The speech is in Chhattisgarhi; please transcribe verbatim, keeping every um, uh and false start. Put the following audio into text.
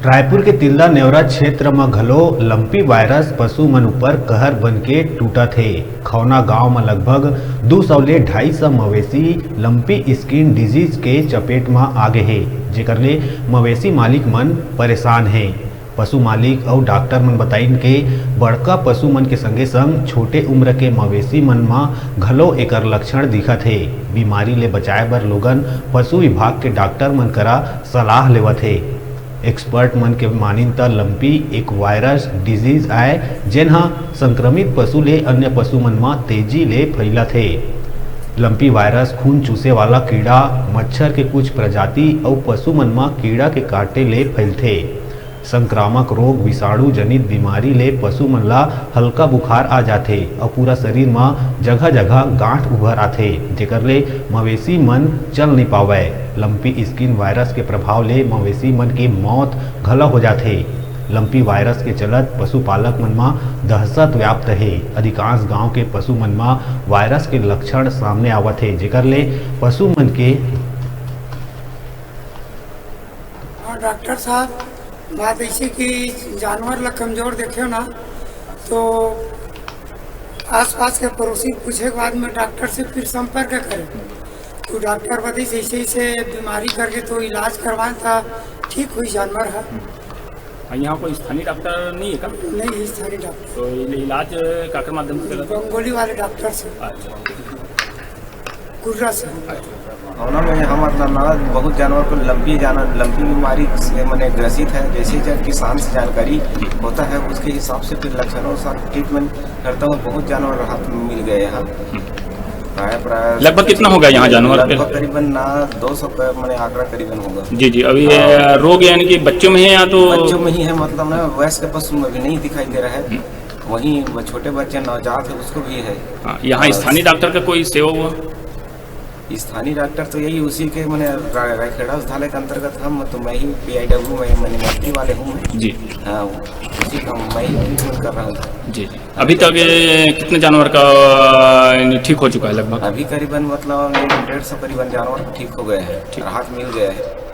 रायपुर के तिल्दा नेवरा क्षेत्र म घलो लंपी वायरस पशु मन ऊपर कहर बन के टूटत हे। खौना गांव म लगभग दू सौ ले ढाई सौ मवेशी लंपी स्किन डिजीज के चपेट म आ गे हे, जेकर ले मवेशी मालिक मन परेशान हे। पशु मालिक अउ डॉक्टर मन बताइन के बड़का पशु मन के संगे संग छोटे उम्र के मवेशी मन म घलो एकर लक्षण दिखत हे। बीमारी ले बचाए बर लोगन पशु विभाग के डॉक्टर मन करा सलाह लेवत हे। एक्सपर्ट मन के मानिन त लंपी एक वायरस डिजीज आय, जेन ह संक्रमित पशु ले अन्य पशु मन म तेजी ले फैलत हे। लंपी वायरस खून चूसे वाला कीड़ा, मच्छर के कुछ प्रजाति अउ पशु मन म कीड़ा के काटे ले फैलथे। संक्रामक रोग, विषाणु जनित बीमारी ले पशु मन ला हल्का बुखार आ जाथे अउ पूरा शरीर म जगह-जगह गांठ उभर आथे, जेकर ले मवेशी मन चल नइ पावय। लंपी स्किन वायरस के प्रभाव ले मवेशी मन के मौत घलो हो जाथे। लंपी वायरस के चलत पशुपालक मन म दहशत व्याप्त हे। अधिकांश गांव के पशु मन म वायरस के लक्षण सामने आवत हे, जेकर ले पशु मन के हाँ, डॉक्टर साहब, बात ऐसे कि जानवर ला कमजोर देखे ना, तो आसपास के पड़ोसी पूछे के बाद में डॉक्टर से फिर संपर्क करे। तो डॉक्टर बताइस ऐसे ऐसे बीमारी करके तो इलाज करवाए था, ठीक हुई जानवर है। हाँ, यहाँ कोई स्थानीय डॉक्टर नहीं है क्या? नहीं, स्थानीय डॉक्टर। तो इल-, इलाज काकर माध्यम से चलत है? बंगोली वाले डॉक्टर से। अच्छा। कुर्रा से। अच्छा। होना में यहाँ मतलब ना बहुत जानवर को लंपी जाना, लंपी बीमारी से मने ग्रसित है। जैसे जब किसान से जानकारी होता है, उसके हिसाब से फिर लक्षणों से ट्रीटमेंट करता हूँ। बहुत जानवर राहत मिल गए यहाँ। प्राय, प्राय लगभग कितना होगा यहाँ जानवर पे? लगभग करीबन ना दो सौ का मने आंकड़ा करीबन होगा। जी, जी। अभी ये हाँ। रोग यानी कि बच्चों में है या तो? बच्चों में ही है, मतलब ना वयस्क पशु में भी नहीं दिखाई दे रहा है। हम्म। वहीं वो छोटे बच्चे नवजात है, उसको भी है। हाँ, यहाँ और स्थानीय डॉक्टर का कोई सेवा हुआ? स्थानीय डॉक्टर तो यही उसी के मने रा-, रायखेड़ा उस थाने के अंतर्गत हम, तो मैं ही पीआईडब्ल्यू में मने मंत्री वाले हूँ मैं। जी। हाँ, उसी का मैं ही ट्रीटमेंट कर रहा हूँ। जी, जी। अभी तक ये कितने जानवर का ठीक हो चुका है लगभग? अभी करीबन मतलब डेढ़ सौ करीबन जानवर ठीक हो गए हैं, ठीक। राहत मिल गया है।